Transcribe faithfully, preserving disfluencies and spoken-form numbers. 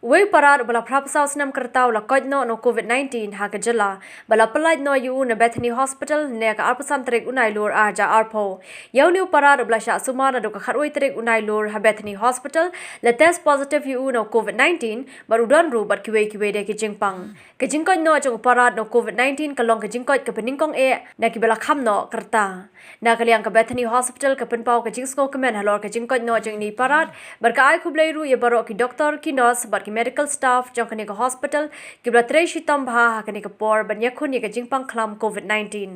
Uwei u parad uba la phra phew saw snem ka rta u la koit noh na u COVID nineteen ha ka jylla, ba la pyllait noh ïa u na Bethany Hospital hynne ka arphew san tarik u Nailur ar hajar arphew. Ïa une u parad uba la shah sumar naduh ka khatwei tarik u Nailur ha Bethany Hospital, la test positive ïa u na u COVID nineteen, bad u don ruh bad kiwei kiwei de ki jingpang. Ka jingkoit noh jong u parad na u COVID nineteen ka long ka jingkoit kaba nyngkong eh na kiba la kham noh ka rta. Na ka liang ka Bethany Hospital ka pynpaw ka jingsngewkmen halor ka jingkoit noh jong ine i parad, bad ka ai khublei ruh ïa baroh ki doktor, ki nurse bad ki medical staff jong kane ka hospital, kiba la trei shitom bha ha kane ka por ban ïakhun ïa ka jingpang khlam COVID nineteen.